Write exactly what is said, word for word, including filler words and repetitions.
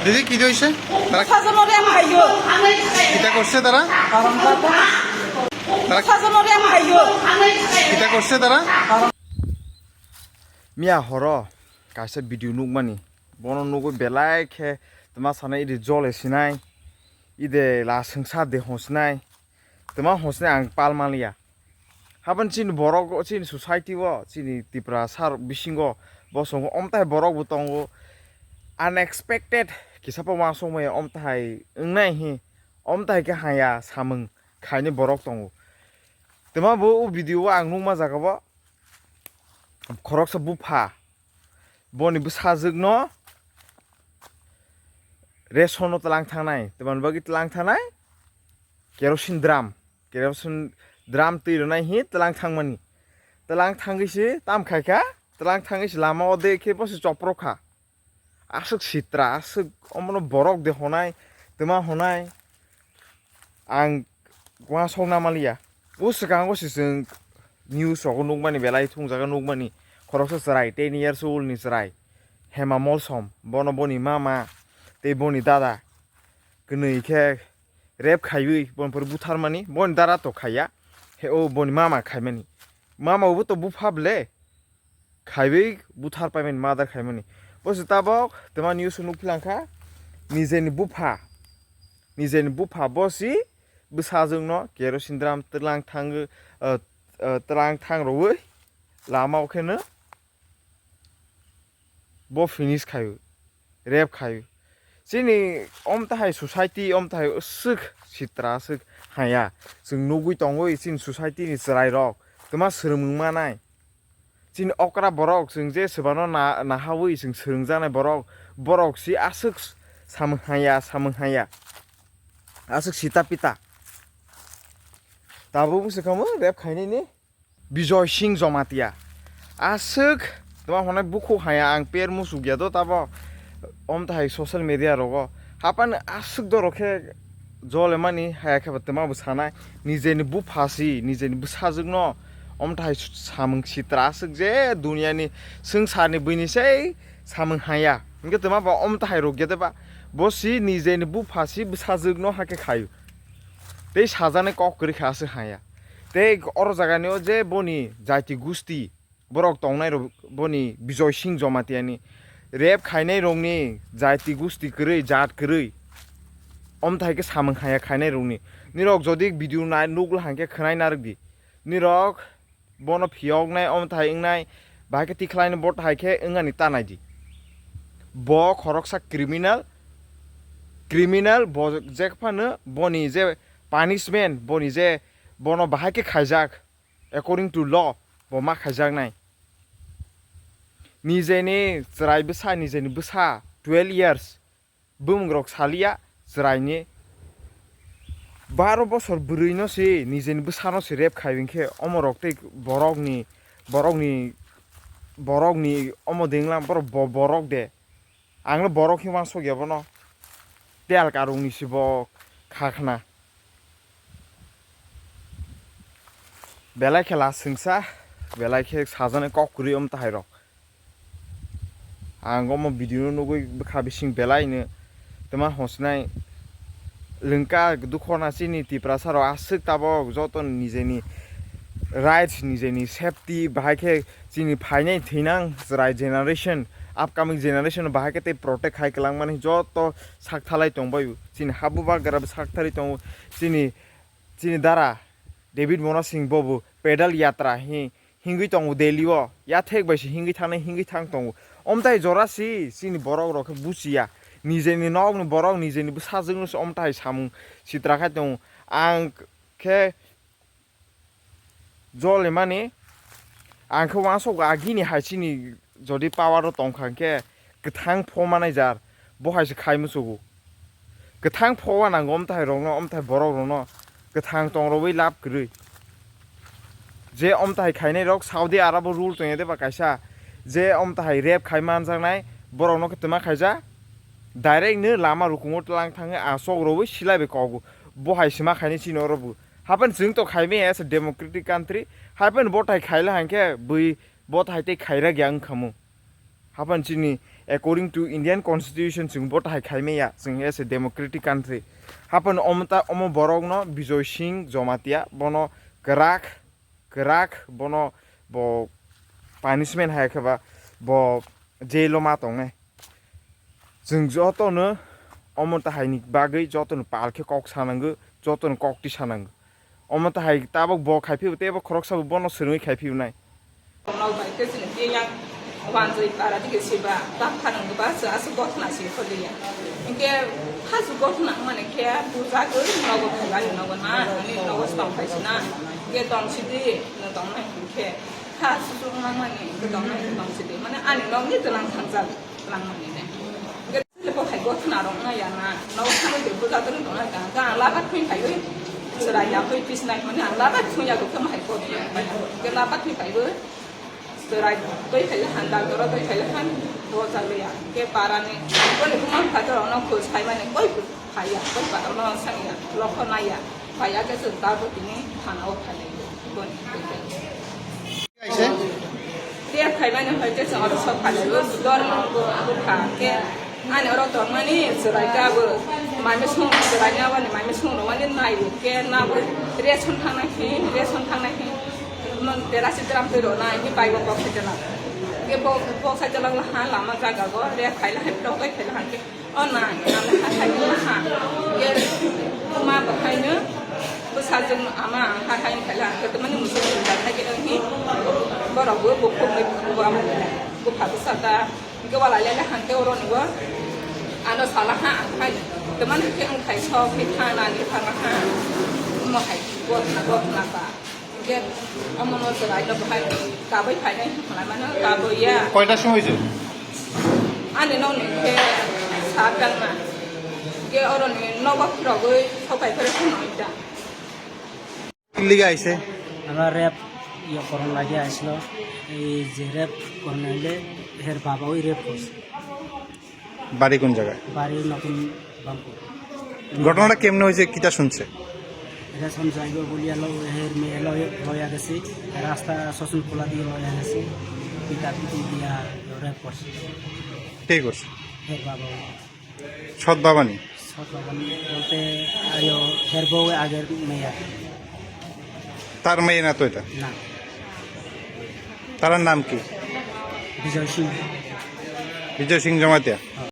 দিদি, কি হয়েছে? তারা সাজানো রে আমি খাইও। কিতা করছে তারা? তারা সাজানো রে আমি খাইও। কিতা করছে তারা? Miya horo kaisa video nukmani, bono nugwi belai khe tma sana idi jole sinai, ide la sengsa de hosnai, tma hosnai ang pal manliya. Haban chini borok, chini society o, chini Tiprasa bisingo bosongo omtai borok bo tongo, unexpected kisa po wansokmaya omtai wngnai hi, omtai khe haya samung khaini borok tongo. Tma bo o video o ang nukma jaga bo khoroksa bupha boni bwsajwkno ration no tlang thangnai, tma bagwi tlang thangnai, kerosene drum, kerosene drum twi rwnai hi tlang thangmani. Tlang thangwi se tam khai kha, tlang thangwi se lama o de khe bo se chopro kha. Aswk sitra, aswk omono borok de honai, tma honai, ang uansok na maliya. O swkango se chwng news rogo nukmani, belai thungjaga nukmani, khoroksa chwrai, ten years old ni chwrai, Hema Molsom, bono boni mama tei boni dada kwnwi khe rape khaiwi, boni pore butharmani, boni dada to khaiya, he o boni mama khaimani. Mama bo to bupha ble, khaiwi buthar paimani, murder khaimani. Bo se tabok tma news o nukphi langkha, nijeni bupha, nijeni bupha bo si bwsajwkno kerosene drum tlang thang, uh, uh, tlang thang rwi lama o kheno bo finish khaio, rape khaio. Chini omtahai society, omtahai aswk sitra aswk haya. Chwng nugwi tongwi chini society ni chwrairok tma swrwngmung manai. Chini okra borok, chwng je swbano na-, nahawi chwng swrwngjaknai borok, borok si aswk samung haya, samung haya. Aswk sita pita. Tabuk bwswkamo rape khainani. Bijoy Singh Jamatia. Aswk tma hwnai bukhuk haya ang per musuk ya do tabo. Omtahai social media rogo. Hapan aswk dorok khe jolemani haya khe ba tma bo sanai. Nijeni bupha si, nijeni bwsajwkno omtahai samung sitra aswk je duniani swngcharni buini sei samung haya. Hwnkhe tma ba omtahai rok ya de ba. Bo si nijeni bupha si bwsajwkno hakhe khaio. Tei sajani kok kwrwi kha aswk haya. Tei oro jagani o je boni jaiti gusti borok tongnai rok, boni Bijoy Singh Jamatia ni rape khainai rokni jaiti gusti kwrwi, jat kwrwi, omthai khe samung haya khainai rokni. Nirok jodi video nai nukla hangkhe khwnai narwk di. Nirok bono phiyoknai, omthai wngnai, bahai khe tikhlaini bo thai khe wngani ta nai di. Bo khoroksa criminal, criminal bo jekphano boni je punishment, boni je bono bahai khe khaijak, according to law, bo ma khaijaknai. Nijeni chwrai bwsa, nijeni bwsa, twelve years, bumung rok saliya chwraini. Baro bosor bwrwi no se, nijeni bwsa no se rape khai hwnkhe, omo rok tei borokni, borokni, borokni omo denglam, borok bo-, borok de. Ang no borok hinwi uansuk ya bono. Tel karung ni se bo kha khna. Belai khe la swngsa, belai khe sajani kok kwrwi omtahai rok. Ang omo video no nugwi bwkha bising belai no tma hosnai lwngka dukho na chini Tiprasa rok aswk tabok joto nijeni rights, nijeni safety bahai khe chini phainai thwinang chwrai generation, upcoming generation bahai khe tei protect khai kwlangmani joto sakthalai tongbai chini habu bagra bo saktharwi tongo chini, chini dara David Mona Singh bobo pedal yatra hi hingwi tongo Delhi o, yathek bai se hingwi thangnai, hingwi thang tongo. Omtai jora si chini borok rok khe buchiya. Nijeni nokni borok, nijeni bwsajwk no se omtai samung sitra khai tongo. Ang khe jole mani, ang khe uansuk agini hai chini jodi power o tongkha hwnkhe kwthang pho manai jar, bo hai se khai muchugo. Kwthang pho uanango omthai rokno, omthai borok rokno kwthang tong rwui lab kwrwi. Je omthai khainai rok Saudi Arab o rule tong ya de ba kaisa, je omthai rape khai manjaknai borok no kwtma khaijak, direct no lama rukungo tlang thangwi asok rwui silai bai kogo. Bo hai se ma khainai chini oro bo. Hapan chwng to khaimaya as a democratic country, hapan bo thai khaila hangkhe bui bo thai tei khairak ya wngkhamu. Hapan chini According to Indian Constitution, chwng vote hai khai maya, chwng as a democratic country. Hapan omo ta, omo borok no Bijoy Singh Jamatia, bono kwrak, kwrak, bono bo punishment hai khe ba bo jail o ma tongnai. Chwng joto no omo ta hai ni bagwi joto no pal khe kok sanango, joto no kok ti sanango. Omo ta hai tabok bo khai phio, tei bo khoroksa bo bono swrwngwi khai phio nai. Nok bai khe chini tei yang wanjwi para dige siba, ta phanang ba se aswk gothna si kholiya. Hinkhe hasu gothna mane khe bujagwi nogo phaiba ni nogo na, ani nogo stong phai sina. Hinkhe tong sidi, no tong nai hinkhe. Ha susu mang mani, hinkhe tong nai tong sidi. Mane ani nok ni twnang thangjak, twnang mani ne. Hinkhe Bo hai gothna rok na ya na, no thani de buja tong tong ka, ka laba thui phai oi. Chwrai ya hoi pis nai mani ang laba thui ya ko khe hai gothna. Ke laba thui phai oi. Chwrai toi phai han da goro toi phai han bo ja le ya. Ke para ni ko ni kuma pha to no ko sai mani koi phai ya, koi para no sai ya, lokho na ya. Phai ya ke chwng ta bo tini thana o phai lai. Ko ni ko. Kaisa. Tei khaimani hoi khe chwng oro sok phai lai o, dor bupha khe ani oro tongmani chwrai khe abo mai mui sung chwrai ni aboni mai mui sung rwmani nai o khe nabo ration thangnai khe ration thangnai khe mon tera si dram twi rwnai khe bai bo kok sai tela khe bo kok sai tela ha lama jaga go re khaila hai tok khaila hai khe. O na, ang hathai ni maha. Ke ma bahaino bwsajwk ama ang hathai ni khaila ang kwtwmani muchung rijak hai khe wnghi borok bo bukhuk ni bukhuk ama bupha bwsa ta hwnkhe walai lai hwnkhe oro ni bo ano sala ha ang hai kwtwmani khe wngkhai sok khe thana ni thana ha omo hai gotna gotna ba. Hingke omono chwraino bahai kabui phainai hinwi mano, kabui ya. Koita song hoise? Ani nokni khe sat tangma. Hingke oroni nogo phirogwi sopai phirwi phano ita. Liga aise? Aro rep yo koron lagi aislo. Ei je rep koron aile her baba oi rep kos. বাড়ি কোন জায়গায়? বাড়ি নতুন বামপুর। ঘটনাটা কেমনে হয়েছে, কিতা শুনছে? এটা শুনছে, আইব বলিয়া লো, হের মেয়ে লো, লয়া গেছে, রাস্তা শোষণ খোলা দিয়ে লয়া গেছে, পিটা পিটি দিয়া রেপ করছে। কে করছে? হের বাবা। সৎ বাবা নি? সৎ বাবা নি বলতে, আইও, হের বউ আগের মেয়ে। তার মেয়ে না তো এটা? না। তার নাম কি? বিজয় সিং। বিজয় সিং জমাতিয়া? হ্যাঁ।